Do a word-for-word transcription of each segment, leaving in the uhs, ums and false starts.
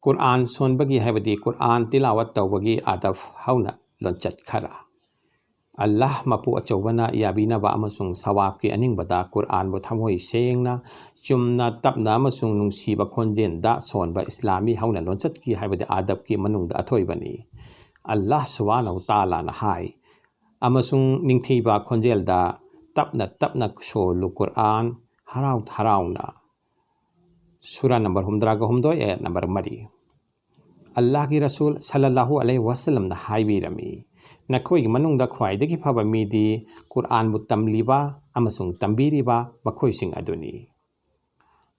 ꯀꯨꯔꯑꯥꯟ ꯁꯣꯟꯕꯒꯤ, ꯍꯥꯏꯕꯗꯤ ꯀꯨꯔꯑꯥꯟ ꯇꯤꯂꯥꯋꯠ ꯇꯧꯕꯒꯤ ꯑꯗꯕ ꯍꯧꯅ ꯂꯣꯟꯆꯠ ꯈꯔ꯫ ꯑꯜꯂꯥꯍ ꯃꯄꯨ ꯑꯆꯧꯕꯅ ꯌꯥꯕꯤꯅꯕ ꯑꯃꯁꯨꯡ ꯁꯋꯥꯕꯀꯤ ꯑꯅꯤꯡꯕꯗ ꯀꯨꯔꯑꯥꯟꯕꯨ ꯊꯃꯣꯏ ꯁꯦꯡꯅ, ꯆꯨꯝꯅ, ꯇꯞꯅ ꯑꯃꯁꯨꯡ ꯅꯨꯡꯁꯤꯕ ꯈꯣꯟꯖꯦꯜꯗ ꯁꯣꯟꯕ ꯏꯁꯂꯥꯃꯤ ꯍꯧꯅ ꯂꯣꯟꯆꯠꯀꯤ, ꯍꯥꯏꯕꯗꯤ ꯑꯗꯕꯀꯤ ꯃꯅꯨꯡꯗ ꯑꯊꯣꯏꯕꯅꯤ꯫ ꯑꯜꯂꯥꯍ ꯁꯨꯕꯍꯥꯅꯍꯨ ꯇꯥꯂꯥꯅ ꯍꯥꯏ, "ꯑꯃꯁꯨꯡ ꯅꯤꯡꯊꯤꯕ ꯈꯣꯟꯖꯦꯜꯗ ꯇꯞꯅ ꯇꯞꯅ ꯁꯣꯜꯂꯨ ꯀꯨꯔꯑꯥꯟ, ꯍꯔꯥꯎ ꯍꯔꯥꯎꯅ"꯫ ꯁꯨꯔꯥ ꯅꯝꯕꯔ ꯍꯨꯝꯗ꯭ꯔꯥꯒ ꯍꯨꯝꯗꯣꯏ, ꯑꯥꯌꯠ ꯅꯝꯕꯔ ꯃꯔꯤ꯫ ꯑꯜꯂꯥꯍꯒꯤ ꯔꯁꯨꯜ ꯁꯜꯂꯜꯂꯥꯍꯨ ꯑꯂꯩꯍꯤ ꯋꯁꯜꯂꯝꯅ ꯍꯥꯏꯕꯤꯔꯝꯃꯤ, "ꯅꯈꯣꯏꯒꯤ ꯃꯅꯨꯡꯗ ꯈ꯭ꯋꯥꯏꯗꯒꯤ ꯐꯕ ꯃꯤꯗꯤ ꯀꯨꯔꯑꯥꯟꯕꯨ ꯇꯝꯂꯤꯕ ꯑꯃꯁꯨꯡ ꯇꯝꯕꯤꯔꯤꯕ ꯃꯈꯣꯏꯁꯤꯡ ꯑꯗꯨꯅꯤ"꯫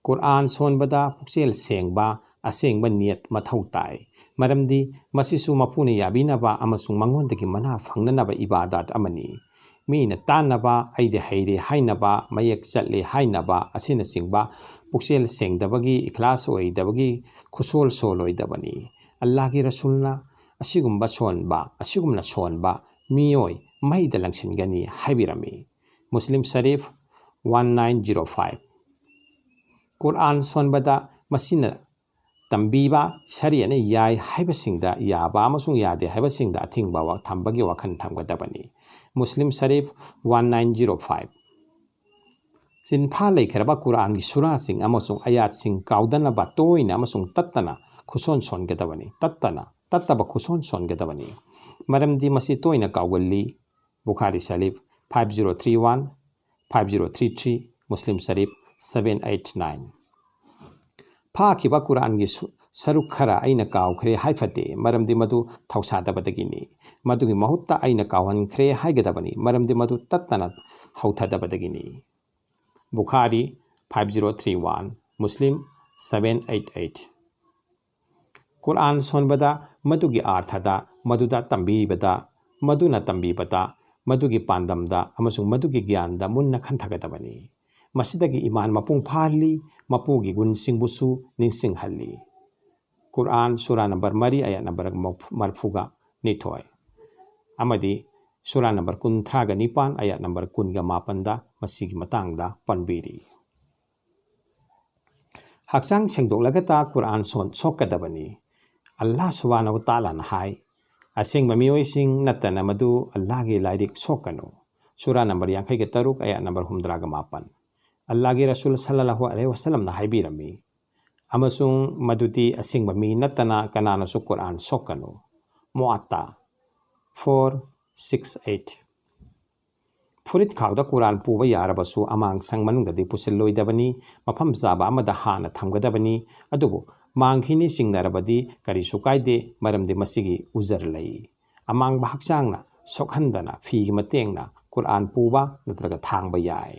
ꯀꯨꯔꯑꯥꯟ ꯁꯣꯟꯕꯗ ꯄꯨꯛꯆꯦꯜ ꯁꯦꯡꯕ, ꯑꯁꯦꯡꯕ ꯅꯤꯌꯠ ꯃꯊꯧ ꯇꯥꯏ, ꯃꯔꯝꯗꯤ ꯃꯁꯤꯁꯨ ꯃꯄꯨꯅ ꯌꯥꯕꯤꯅꯕ ꯑꯃꯁꯨꯡ ꯃꯉꯣꯟꯗꯒꯤ ꯃꯅꯥ ꯐꯪꯅꯅꯕ ꯏꯕꯥꯗꯥꯠ ꯑꯃꯅꯤ꯫ ꯃꯤꯅ ꯇꯥꯟꯅꯕ, "ꯑꯩꯗꯤ ꯍꯩꯔꯦ" ꯍꯥꯏꯅꯕ, "ꯃꯌꯦꯛ ꯆꯠꯂꯦ" ꯍꯥꯏꯅꯕ ꯑꯁꯤꯅꯆꯤꯡꯕ ꯄꯨꯛꯆꯦꯜ ꯁꯦꯡꯗꯕꯒꯤ, ꯏꯈ꯭ꯂꯥꯁ ꯑꯣꯏꯗꯕꯒꯤ ꯈꯨꯁꯣꯜ ꯁꯣꯜꯂꯣꯏꯗꯕꯅꯤ꯫ ꯑꯜꯂꯥꯍꯒꯤ ꯔꯁꯨꯜꯅ ꯑꯁꯤꯒꯨꯝꯕ ꯁꯣꯟꯕ, ꯑꯁꯤꯒꯨꯝꯅ ꯁꯣꯟꯕ ꯃꯤꯑꯣꯏ ꯃꯩꯗ ꯂꯪꯁꯤꯟꯒꯅꯤ ꯍꯥꯏꯕꯤꯔꯝꯃꯤ꯫ Muslim Sharif one nine zero five. Quran ꯁꯣꯟꯕꯗ ꯃꯁꯤꯅ ꯇꯝꯕꯤꯕ ꯁꯔꯤꯌꯠꯅ ꯌꯥꯏ ꯍꯥꯏꯕꯁꯤꯡꯗ ꯌꯥꯕ ꯑꯃꯁꯨꯡ ꯌꯥꯗꯦ ꯍꯥꯏꯕꯁꯤꯡꯗ ꯑꯊꯤꯡꯕ ꯋꯥ-, ꯊꯝꯕꯒꯤ ꯋꯥꯈꯜ ꯊꯝꯒꯗꯕꯅꯤ꯫ Muslim Sharif one nine zero five. ꯆꯤꯟꯐꯥ ꯂꯩꯈ꯭ꯔꯕ ꯀꯨꯔꯑꯥꯟꯒꯤ ꯁꯨꯔꯥꯁꯤꯡ ꯑꯃꯁꯨꯡ ꯑꯌꯥꯠꯁꯤꯡ ꯀꯥꯎꯗꯅꯕ ꯇꯣꯏꯅ ꯑꯃꯁꯨꯡ ꯇꯠꯇꯅ ꯈꯨꯁꯣꯟ ꯁꯣꯟꯒꯗꯕꯅꯤ꯫ ꯇꯠꯇꯅ, ꯇꯠꯇꯕ ꯈꯨꯁꯣꯟ ꯁꯣꯟꯒꯗꯕꯅꯤ, ꯃꯔꯝꯗꯤ ꯃꯁꯤ ꯇꯣꯏꯅ ꯀꯥꯎꯒꯜꯂꯤ꯫ Bukhari Sharif five zero three one, five zero three three, Muslim Sharif seven eight nine. ꯐꯥꯈꯤꯕ ꯀꯨꯔꯥꯟꯒꯤ ꯁꯨ-, ꯁꯔꯨꯛ ꯈꯔ ꯑꯩꯅ ꯀꯥꯎꯈ꯭ꯔꯦ ꯍꯥꯏꯐꯗꯦ, ꯃꯔꯝꯗꯤ ꯃꯗꯨ ꯊꯧꯁꯥꯗꯕꯗꯒꯤꯅꯤ꯫ ꯃꯗꯨꯒꯤ ꯃꯍꯨꯠꯇ ꯑꯩꯅ ꯀꯥꯎꯍꯟꯈ꯭ꯔꯦ ꯍꯥꯏꯒꯗꯕꯅꯤ, ꯃꯔꯝꯗꯤ ꯃꯗꯨ ꯇꯠꯇꯅ ꯍꯧꯊꯗꯕꯗꯒꯤꯅꯤ꯫ ꯕꯨꯈꯥꯔꯤ ꯐꯥꯏꯚ ꯖꯤꯔꯣ ꯊ꯭ꯔꯤ ꯋꯥꯟ, ꯃꯨꯁꯂꯤꯝ ꯁꯚꯦꯟ ꯑꯩꯠ ꯑꯩꯠ꯫ ꯀꯨꯔꯥꯟ ꯁꯣꯟꯕꯗ ꯃꯗꯨꯒꯤ ꯑꯥꯔꯊꯗ, ꯃꯗꯨꯗ ꯇꯝꯕꯤꯕꯗ, ꯃꯗꯨꯅ ꯇꯝꯕꯤꯕꯗ, ꯃꯗꯨꯒꯤ ꯄꯥꯟꯗꯝꯗ ꯑꯃꯁꯨꯡ ꯃꯗꯨꯒꯤ ꯒ꯭ꯌꯥꯟꯗ ꯃꯨꯟꯅ ꯈꯟꯊꯒꯗꯕꯅꯤ꯫ ꯃꯁꯤꯗꯒꯤ ꯏꯃꯥꯟ ꯃꯄꯨꯡ ꯐꯥꯍꯜꯂꯤ, ꯃꯄꯨꯒꯤ ꯒꯨꯟꯁꯤꯡꯕꯨꯁꯨ ꯅꯤꯡꯁꯤꯡꯍꯜꯂꯤ꯫ ꯀꯨꯔꯥꯟ ꯁꯨꯔꯥ ꯅꯝꯕꯔ ꯃꯔꯤ, ꯑꯌꯥꯠ ꯅꯝꯕꯔ ꯃꯔꯐꯨꯒ ꯅꯤꯊꯣꯏ, ꯑꯃꯗꯤ ꯁꯨꯔꯥ ꯅꯝꯕꯔ ꯀꯨꯟꯊ꯭ꯔꯥꯒ ꯅꯤꯄꯥꯟ, ꯑꯌꯥꯠ ꯅꯝꯕꯔ ꯀꯨꯟꯒ ꯃꯥꯄꯟꯗ ꯃꯁꯤꯒꯤ ꯃꯇꯥꯡꯗ ꯄꯟꯕꯤꯔꯤ꯫ ꯍꯛꯆꯥꯡ ꯁꯦꯡꯗꯣꯛꯂꯒꯇ ꯀꯨꯔꯥꯟ ꯁꯣꯟ ꯁꯣꯛꯀꯗꯕꯅꯤ꯫ ꯑꯜꯂꯥꯍ ꯁꯨꯕꯥꯅꯍꯨ ꯇꯥꯂꯥꯅ ꯍꯥꯏ, "ꯑꯁꯦꯡꯕ ꯃꯤꯑꯣꯏꯁꯤꯡ ꯅꯠꯇꯅ ꯃꯗꯨ ꯑꯜꯂꯥꯍꯒꯤ ꯂꯥꯏꯔꯤꯛ ꯁꯣꯛꯀꯅꯨ"꯫ ꯁꯨꯔꯥ ꯅꯝꯕꯔ ꯌꯥꯡꯈꯩꯒ ꯇꯔꯨꯛ, ꯑꯌꯥꯠ ꯅꯝꯕꯔ ꯍꯨꯝꯗ꯭ꯔꯥꯒ ꯃꯥꯄꯟ꯫ ꯑꯜꯂꯥꯍꯒꯤ ꯔꯁꯨꯜ ꯁꯜꯂꯜꯂꯥꯍꯨ ꯑꯂꯩꯍꯤ ꯋꯥꯁꯂꯝꯅ ꯍꯥꯏꯕꯤꯔꯝꯃꯤ, "ꯑꯃꯁꯨꯡ ꯃꯗꯨꯗꯤ ꯑꯁꯦꯡꯕ ꯃꯤ ꯅꯠꯇꯅ ꯀꯅꯥꯅꯁꯨ ꯀꯨꯔꯥꯟ ꯁꯣꯛꯀꯅꯨ"꯫ ꯃꯨꯑꯠꯇꯥ ꯐꯣꯔ ꯁꯤꯛꯁ ꯑꯩꯠ꯫ ꯐꯨꯔꯤꯠ ꯈꯥꯎꯗ ꯀꯨꯔꯥꯟ ꯄꯨꯕ ꯌꯥꯔꯕꯁꯨ ꯑꯃꯥꯡꯁꯪ ꯃꯅꯨꯡꯗꯗꯤ ꯄꯨꯁꯤꯜꯂꯣꯏꯗꯕꯅꯤ, ꯃꯐꯝ ꯆꯥꯕ ꯑꯃꯗ ꯍꯥꯟꯅ ꯊꯝꯒꯗꯕꯅꯤ꯫ ꯑꯗꯨꯕꯨ ꯃꯥꯡꯈꯤꯅꯤ ꯆꯤꯡꯅꯔꯕꯗꯤ ꯀꯔꯤꯁꯨ ꯀꯥꯏꯗꯦ, ꯃꯔꯝꯗꯤ ꯃꯁꯤꯒꯤ ꯎꯖꯔ ꯂꯩ꯫ ꯑꯃꯥꯡꯕ ꯍꯛꯆꯥꯡꯅ ꯁꯣꯛꯍꯟꯗꯅ ꯐꯤꯒꯤ ꯃꯇꯦꯡꯅ ꯀꯨꯔꯥꯟ ꯄꯨꯕ ꯅꯠꯇ꯭ꯔꯒ ꯊꯥꯡꯕ ꯌꯥꯏ꯫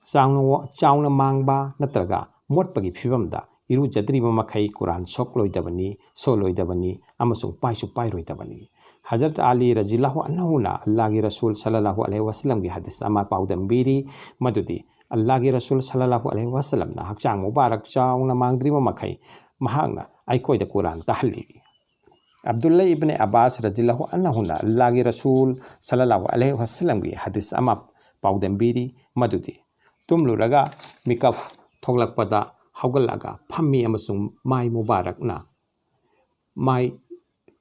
ꯆꯥꯎꯅ ꯋꯥ-, ꯆꯥꯎꯅ ꯃꯥꯡꯕ ꯅꯠꯇ꯭ꯔꯒ ꯃꯣꯠꯄꯒꯤ ꯐꯤꯕꯝꯗ ꯏꯔꯨꯖꯗ꯭ꯔꯤꯕ ꯃꯈꯩ ꯀꯨꯔꯥꯟ ꯁꯣꯛꯂꯣꯏꯗꯕꯅꯤ, ꯁꯣꯜꯂꯣꯏꯗꯕꯅꯤ ꯑꯃꯁꯨꯡ ꯄꯥꯏꯁꯨ ꯄꯥꯏꯔꯣꯏꯗꯕꯅꯤ꯫ ꯍꯖꯔꯠ ꯑꯂꯤ ꯔꯖꯤꯌꯜꯂꯥꯍꯨ ꯑꯟꯍꯨꯅ ꯑꯜꯂꯥꯍꯒꯤ ꯔꯁꯨꯜ ꯁꯜꯂꯜꯂꯥꯍꯨ ꯑꯂꯩꯍꯤ ꯋꯥꯁꯂꯝꯒꯤ ꯍꯗꯤꯁ ꯑꯃ ꯄꯥꯎꯗꯝꯕꯤꯔꯤ, ꯃꯗꯨꯗꯤ ꯑꯜꯂꯥꯍꯒꯤ ꯔꯁꯨꯜ ꯁꯜꯂꯜꯂꯥꯍꯨ ꯑꯂꯩꯍꯤ ꯋꯥꯁꯂꯝꯅ ꯍꯛꯆꯥꯡ ꯃꯨꯕꯥꯔꯛ ꯆꯥꯎꯅ ꯃꯥꯡꯗ꯭ꯔꯤꯕ ꯃꯈꯩ ꯃꯍꯥꯛꯅ ꯑꯩꯈꯣꯏꯗ ꯀꯨꯔꯥꯟ ꯇꯥꯍꯜꯂꯤ꯫ ꯑꯕꯗꯨꯜꯂꯥ ꯏꯕꯅꯦ ꯑꯕꯥꯁ ꯔꯖꯤꯌꯜꯂꯥꯍꯨ ꯑꯟꯍꯨꯅ ꯑꯜꯂꯥꯍꯒꯤ ꯔꯁꯨꯜ ꯁꯜꯂꯜꯂꯥꯍꯨ ꯑꯂꯩꯍꯤ ꯋꯥꯁꯂꯝꯒꯤ ꯍꯗꯤꯁ ꯑꯃ ꯄꯥꯎꯗꯝꯕꯤꯔꯤ, ꯃꯗꯨꯗꯤ ꯇꯨꯝꯂꯨꯔꯒ ꯃꯤꯀꯞ ꯊꯣꯛꯂꯛꯄꯗ ꯍꯧꯒꯠꯂꯒ ꯐꯝꯃꯤ ꯑꯃꯁꯨꯡ ꯃꯥꯏ ꯃꯨꯕꯥꯔꯛꯅ ꯃꯥꯏ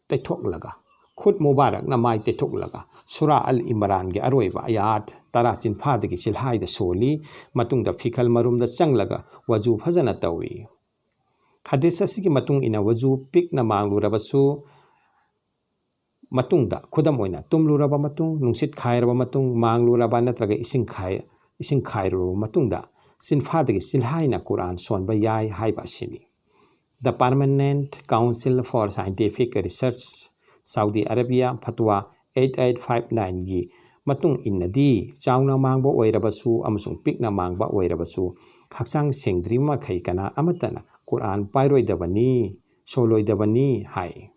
ꯇꯩꯊꯣꯛꯂꯒ, ꯈꯨꯠ ꯃꯨꯕꯥꯔꯛꯅ ꯃꯥꯏ ꯇꯩꯊꯣꯛꯂꯒ ꯁꯨꯔꯥ ꯑꯜ ꯏꯝꯔꯥꯟꯒꯤ ꯑꯔꯣꯏꯕ ꯑꯌꯥꯠ ꯇꯔꯥ ꯆꯤꯟꯐꯥꯗꯒꯤ ꯆꯤꯜꯍꯥꯏꯗ ꯁꯣꯜꯂꯤ꯫ ꯃꯇꯨꯡꯗ ꯐꯤꯈꯜ ꯃꯔꯨꯝꯗ ꯆꯪꯂꯒ ꯋꯖꯨ ꯐꯖꯅ ꯇꯧꯏ꯫ ꯍꯗꯤꯁ ꯑꯁꯤꯒꯤ ꯃꯇꯨꯡ ꯏꯟꯅ ꯋꯖꯨ ꯄꯤꯛꯅ ꯃꯥꯡꯂꯨꯔꯕꯁꯨ ꯃꯇꯨꯡꯗ, ꯈꯨꯗꯝ ꯑꯣꯏꯅ, ꯇꯨꯝꯂꯨꯔꯕ ꯃꯇꯨꯡ, ꯅꯨꯡꯁꯤꯠ ꯈꯥꯏꯔꯕ ꯃꯇꯨꯡ, ꯃꯥꯡꯂꯨꯔꯕ ꯅꯠꯇ꯭ꯔꯒ ꯏꯁꯤꯡ ꯈꯥꯏ-, ꯏꯁꯤꯡ ꯈꯥꯏꯔꯨꯔꯕ ꯃꯇꯨꯡꯗ ꯆꯤꯟꯐꯥꯗꯒꯤ ꯆꯤꯜꯍꯥꯏꯅ ꯀꯨꯔꯥꯟ ꯁꯣꯟꯕ ꯌꯥꯏ ꯍꯥꯏꯕ ꯑꯁꯤꯅꯤ꯫ The Permanent Council for Scientific Research, Saudi Arabia, ꯐꯠꯋꯥ ꯑꯩꯠ ꯑꯩꯠ ꯐꯥꯏꯚ ꯅꯥꯏꯟꯒꯤ ꯃꯇꯨꯡ ꯏꯟꯅꯗꯤ, ꯆꯥꯎꯅ ꯃꯥꯡꯕ ꯑꯣꯏꯔꯕꯁꯨ ꯑꯃꯁꯨꯡ ꯄꯤꯛꯅ ꯃꯥꯡꯕ ꯑꯣꯏꯔꯕꯁꯨ, ꯍꯛꯆꯥꯡ ꯁꯦꯡꯗ꯭ꯔꯤꯕ ꯃꯈꯩ ꯀꯅꯥ ꯑꯃꯠꯇꯅ ꯀꯨꯔꯥꯟ ꯄꯥꯏꯔꯣꯏꯗꯕꯅꯤ, ꯁꯣꯜꯂꯣꯏꯗꯕꯅꯤ ꯍꯥꯏ꯫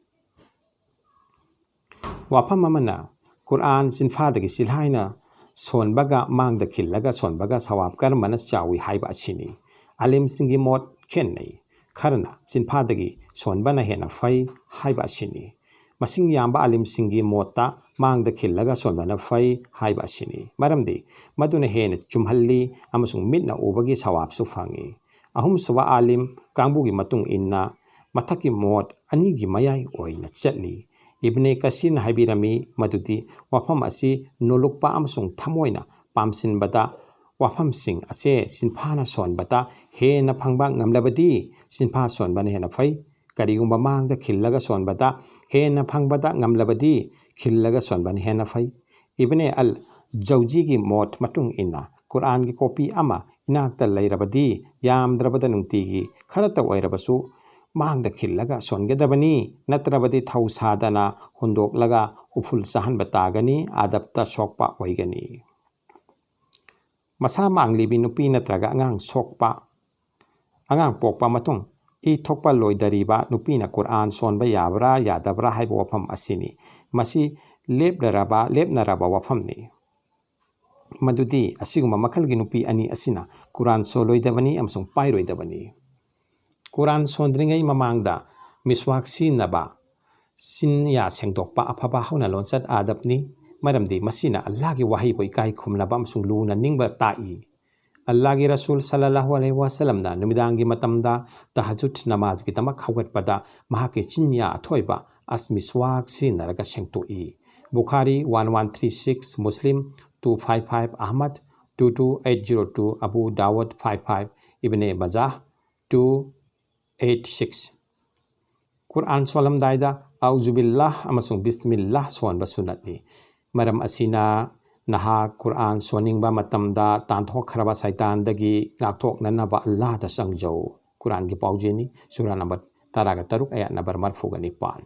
ꯋꯥꯐꯝ ꯑꯃꯅ, ꯀꯨꯔꯥꯟ ꯆꯤꯟꯐꯥꯗꯒꯤ ꯆꯤꯜꯍꯥꯏꯅ ꯁꯣꯟꯕꯒ ꯃꯥꯡꯗ ꯈꯤꯜꯂꯒ ꯁꯣꯟꯕꯒ ꯁꯋꯥꯕ ꯀꯔꯝꯕꯅ ꯆꯥꯎꯏ ꯍꯥꯏꯕ ꯑꯁꯤꯅꯤ꯫ ꯑꯥꯂꯤꯝꯁꯤꯡꯒꯤ ꯃꯣꯠ ꯈꯦꯠꯅꯩ꯫ ꯈꯔꯅ ꯆꯤꯟꯐꯥꯗꯒꯤ ꯁꯣꯟꯕꯅ ꯍꯦꯟꯅ ꯐꯩ ꯍꯥꯏꯕ ꯑꯁꯤꯅꯤ꯫ ꯃꯁꯤꯡ ꯌꯥꯝꯕ ꯑꯥꯂꯤꯝꯁꯤꯡꯒꯤ ꯃꯣꯠꯇ ꯃꯥꯡꯗ ꯈꯤꯜꯂꯒ ꯁꯣꯟꯕꯅ ꯐꯩ ꯍꯥꯏꯕ ꯑꯁꯤꯅꯤ, ꯃꯔꯝꯗꯤ ꯃꯗꯨꯅ ꯍꯦꯟꯅ ꯆꯨꯝꯍꯜꯂꯤ ꯑꯃꯁꯨꯡ ꯃꯤꯠꯅ ꯎꯕꯒꯤ ꯁꯋꯥꯕꯁꯨ ꯐꯪꯏ꯫ ꯑꯍꯨꯝꯁꯨꯕ ꯑꯥꯂꯤꯝ ꯀꯥꯡꯕꯨꯒꯤ ꯃꯇꯨꯡ ꯏꯟꯅ ꯃꯊꯛꯀꯤ ꯃꯣꯠ ꯑꯅꯤꯒꯤ ꯃꯌꯥꯏ ꯑꯣꯏꯅ ꯆꯠꯂꯤ꯫ ꯏꯕꯅꯦ ꯀꯁꯤꯔꯅ ꯍꯥꯏꯕꯤꯔꯝꯃꯤ ꯃꯗꯨꯗꯤ ꯋꯥꯐꯝ ꯑꯁꯤ ꯅꯣꯂꯨꯛꯄ ꯑꯃꯁꯨꯡ ꯊꯃꯣꯏꯅ ꯄꯥꯝꯁꯤꯟꯕꯗ ꯋꯥꯐꯝꯁꯤꯡ ꯑꯁꯦ ꯁꯤꯟꯐꯥꯅ ꯁꯣꯟꯕꯗ ꯍꯦꯟꯅ ꯐꯪꯕ ꯉꯝꯂꯕꯗꯤ ꯁꯤꯟꯐꯥ ꯁꯣꯟꯕꯅ ꯍꯦꯟꯅ ꯐꯩ꯫ ꯀꯔꯤꯒꯨꯝꯕ ꯃꯥꯡꯗ ꯈꯤꯜꯂꯒ ꯁꯣꯟꯕꯗ ꯍꯦꯟꯅ ꯐꯪꯕꯗ ꯉꯝꯂꯕꯗꯤ ꯈꯤꯜꯂꯒ ꯁꯣꯟꯕꯅ ꯍꯦꯟꯅ ꯐꯩ꯫ ꯏꯕꯅꯦ ꯑꯜ ꯖꯧꯖꯤꯒꯤ ꯃꯣꯠ ꯃꯇꯨꯡ ꯏꯟꯅ ꯀꯨꯔꯥꯟꯒꯤ ꯀꯣꯄꯤ ꯑꯃ ꯏꯅꯥꯛꯇ ꯂꯩꯔꯕꯗꯤ ꯌꯥꯝꯗ꯭ꯔꯕꯗ ꯅꯨꯡꯇꯤꯒꯤ ꯈꯔꯇ ꯑꯣꯏꯔꯕꯁꯨ ꯃꯥꯡꯗ ꯈꯤꯜꯂꯒ ꯁꯣꯟꯒꯗꯕꯅꯤ, ꯅꯠꯇ꯭ꯔꯕꯗꯤ ꯊꯧ ꯁꯥꯗꯅ ꯍꯨꯟꯗꯣꯛꯂꯒ ꯎꯐꯨꯜ ꯆꯥꯍꯟꯕ ꯇꯥꯒꯅꯤ, ꯑꯗꯕꯇ ꯁꯣꯛꯄ ꯑꯣꯏꯒꯅꯤ꯫ ꯃꯁꯥ ꯃꯥꯡꯂꯤꯕꯤ ꯅꯨꯄꯤ ꯅꯠꯇ꯭ꯔꯒ ꯑꯉꯥꯡ ꯁꯣꯛꯄ, ꯑꯉꯥꯡ ꯄꯣꯛꯄ ꯃꯇꯨꯡ ꯏ ꯊꯣꯛꯄ ꯂꯣꯏꯗꯔꯤꯕ ꯅꯨꯄꯤꯅ ꯀꯨꯔꯥꯟ ꯁꯣꯟꯕ ꯌꯥꯕ꯭ꯔꯥ ꯌꯥꯗꯕ꯭ꯔꯥ ꯍꯥꯏꯕ ꯋꯥꯐꯝ ꯑꯁꯤꯅꯤ꯫ ꯃꯁꯤ ꯂꯦꯞꯂꯔꯕ, ꯂꯦꯞꯅꯔꯕ ꯋꯥꯐꯝꯅꯤ꯫ ꯃꯗꯨꯗꯤ ꯑꯁꯤꯒꯨꯝꯕ ꯃꯈꯜꯒꯤ ꯅꯨꯄꯤ ꯑꯅꯤ ꯑꯁꯤꯅ ꯀꯨꯔꯥꯟ ꯁꯣꯜꯂꯣꯏꯗꯕꯅꯤ ꯑꯃꯁꯨꯡ ꯄꯥꯏꯔꯣꯏꯗꯕꯅꯤ꯫ ꯀꯨꯔꯥꯟ ꯁꯣꯟꯗ꯭ꯔꯤꯉꯩ ꯃꯃꯥꯡꯗ ꯃꯤꯁꯋꯥꯛ ꯁꯤꯖꯤꯟꯅꯕ, ꯆꯤꯟꯌꯥ ꯁꯦꯡꯗꯣꯛꯄ ꯑꯐꯕ ꯍꯧꯅ ꯂꯣꯟꯆꯠ ꯑꯥꯗꯕꯅꯤ, ꯃꯔꯝꯗꯤ ꯃꯁꯤꯅ ꯑꯜꯂꯥꯍꯒꯤ ꯋꯥꯍꯩꯕꯨ ꯏꯀꯥꯏ ꯈꯨꯝꯅꯕ ꯑꯃꯁꯨꯡ ꯂꯨꯅ ꯅꯤꯡꯕ ꯇꯥꯛꯏ꯫ ꯑꯜꯂꯥꯍꯒꯤ ꯔꯁꯨꯜ ꯁꯜꯂꯜꯂꯥꯍꯨ ꯑꯂꯩꯍꯤ ꯋꯥꯁꯂꯝꯅ ꯅꯨꯃꯤꯗꯥꯡꯒꯤ ꯃꯇꯝꯗ ꯇꯍꯖꯨꯗ ꯅꯃꯥꯖꯒꯤꯗꯃꯛ ꯍꯧꯒꯠꯄꯗ ꯃꯍꯥꯛꯀꯤ ꯆꯤꯟꯌꯥ ꯑꯊꯣꯏꯕ ꯑꯁ ꯃꯤꯁꯋꯥꯛ ꯁꯤꯖꯤꯟꯅꯔꯒ ꯁꯦꯡꯗꯣꯛꯏ꯫ Bukhari one one three six, Muslim two five five, Ahmad two two eight zero two, Abu Dawud five five, Ibne Majah two eight six. Quran ꯁꯣꯜꯂꯝꯗꯥꯏꯗ ꯑꯎꯖꯨꯕꯤꯜꯂꯥꯍ ꯑꯃꯁꯨꯡ ꯕꯤꯁꯃꯤꯜꯂꯥꯍ ꯁꯣꯟꯕ ꯁꯨꯟꯅꯠꯅꯤ꯫ ꯃꯔꯝ ꯑꯁꯤꯅ ꯅꯍꯥꯛ ꯀꯨꯔꯥꯟ ꯁꯣꯟꯅꯤꯡꯕ ꯃꯇꯝꯗ ꯇꯥꯟꯊꯣꯛꯈ꯭ꯔꯕ ꯁꯩꯇꯥꯟꯗꯒꯤ ꯉꯥꯛꯊꯣꯛꯅꯅꯕ ꯑꯜꯂꯥꯍꯗ ꯆꯪꯖꯧ꯫ ꯀꯨꯔꯥꯟꯒꯤ ꯄꯥꯎꯖꯦꯅꯤ, ꯁꯨꯔꯥ ꯅꯝꯕꯔ ꯇꯔꯥꯒ ꯇꯔꯨꯛ, ꯑꯌꯥꯠ ꯅꯝꯕꯔ ꯃꯔꯤꯐꯨꯒ ꯅꯤꯄꯥꯟ꯫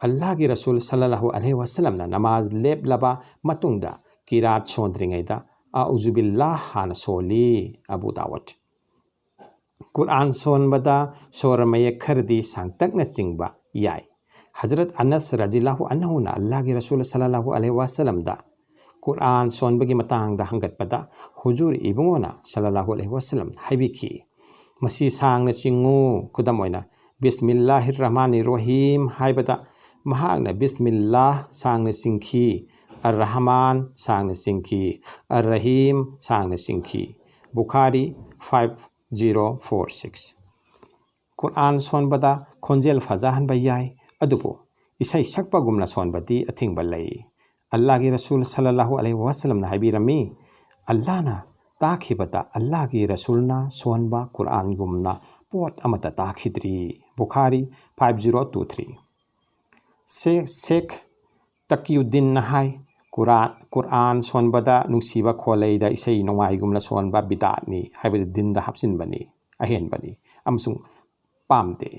ꯑꯜꯂꯥꯍꯒꯤ ꯔꯁꯨꯜ ꯁꯜꯂꯜꯂꯥꯍꯨ ꯑꯂꯩꯍꯤ ꯋꯥꯁꯂꯝꯅ ꯅꯃꯥꯖ ꯂꯦꯞꯂꯕ ꯃꯇꯨꯡꯗ ꯀꯤꯔꯥꯠ ꯁꯣꯟꯗ꯭ꯔꯤꯉꯩꯗ ꯑꯎꯖꯨꯕꯤꯜꯂꯥꯍ ꯍꯥꯟꯅ ꯁꯣꯜꯂꯤ꯫ ꯑꯕꯨ ꯗꯥꯋꯨꯗ꯫ ꯀꯨꯔꯥꯟ ꯁꯣꯟꯕꯗ ꯁꯣꯔ ꯃꯌꯦꯛ ꯈꯔꯗꯤ ꯁꯥꯡꯇꯛꯅ ꯆꯤꯡꯕ ꯌꯥꯏ꯫ ꯍꯖꯔꯠ ꯑꯅꯁ ꯔꯖꯤꯜꯂꯥꯍꯨ ꯑꯟꯍꯨꯅ ꯑꯜꯂꯥꯍꯒꯤ ꯔꯁꯨꯜ ꯁꯜꯂꯜꯂꯥꯍꯨ ꯑꯂꯩꯍꯤ ꯋꯥꯁꯂꯝꯗ ꯀꯨꯔꯥꯟ ꯁꯣꯟꯕꯒꯤ ꯃꯇꯥꯡꯗ ꯍꯪꯒꯠꯄꯗ ꯍꯨꯖꯨꯔ ꯏꯕꯨꯡꯉꯣꯅ ꯁꯜꯂꯜꯂꯥꯍꯨ ꯑꯂꯩꯍꯤ ꯋꯥꯁꯂꯝ ꯍꯥꯏꯕꯤꯈꯤ, "ꯃꯁꯤ ꯁꯥꯡꯅ ꯆꯤꯡꯉꯨ"꯫ ꯈꯨꯗꯝ ꯑꯣꯏꯅ, "ꯕꯤꯁꯃꯤꯜꯂꯥꯍꯤꯔ ꯔꯍꯃꯥꯅꯤꯔ ꯔꯍꯤꯝ" ꯍꯥꯏꯕꯗ ꯃꯍꯥꯛꯅ "ꯕꯤꯁꯃꯤꯜꯂꯥꯍ" ꯁꯥꯡꯅ ꯆꯤꯡꯈꯤ, "ꯑꯔ ꯔꯍꯃꯥꯟ" ꯁꯥꯡꯅ ꯆꯤꯡꯈꯤ, "ꯑꯔ ꯔꯍꯤꯝ" ꯁꯥꯡꯅ ꯆꯤꯡꯈꯤ꯫ ꯕꯨꯈꯥꯔꯤ ꯐꯥꯏꯚ ꯖꯤꯔꯣ ꯐꯣꯔ ꯁꯤꯛꯁ꯫ ꯀꯨꯔꯥꯟ ꯁꯣꯟꯕꯗ ꯈꯣꯟꯖꯦꯜ ꯐꯖꯍꯟꯕ ꯌꯥꯏ, ꯑꯗꯨꯕꯨ ꯏꯁꯩ ꯁꯛꯄꯒꯨꯝꯅ ꯁꯣꯟꯕꯗꯤ ꯑꯊꯤꯡꯕ ꯂꯩ꯫ ꯑꯜꯂꯥꯍꯒꯤ ꯔꯁꯨꯜ ꯁꯜꯂꯜꯂꯥꯍꯨ ꯑꯂꯩꯍꯤ ꯋꯥꯁꯂꯝꯅ ꯍꯥꯏꯕꯤꯔꯝꯃꯤ, "ꯑꯜꯂꯥꯍꯅ ꯇꯥꯈꯤꯕꯗ ꯑꯜꯂꯥꯍꯒꯤ ꯔꯁꯨꯜꯅ ꯁꯣꯟꯕ ꯀꯨꯔꯥꯟꯒꯨꯝꯅ ꯄꯣꯠ ꯑꯃꯠꯇ ꯇꯥꯈꯤꯗ꯭ꯔꯤ"꯫ ꯕꯨꯈꯥꯔꯤ ꯐꯥꯏꯚ ꯖꯤꯔꯣ ꯇꯨ ꯊ꯭ꯔꯤ꯫ ꯁꯦ-, ꯁꯦꯈ ꯇꯀꯤꯌꯨꯗꯤꯟꯅ ꯍꯥꯏ, "ꯀꯨꯔꯥꯟ, ꯀꯨꯔꯥꯟ ꯁꯣꯟꯕꯗ ꯅꯨꯡꯁꯤꯕ ꯈꯣꯜꯂꯩꯗ ꯏꯁꯩ ꯅꯣꯡꯃꯥꯏꯒꯨꯝꯅ ꯁꯣꯟꯕ ꯕꯤꯗꯥꯠꯅꯤ", ꯍꯥꯏꯕꯗꯤ ꯗꯤꯟꯗ ꯍꯥꯞꯆꯤꯟꯕꯅꯤ, ꯑꯍꯦꯟꯕꯅꯤ ꯑꯃꯁꯨꯡ ꯄꯥꯝꯗꯦ꯫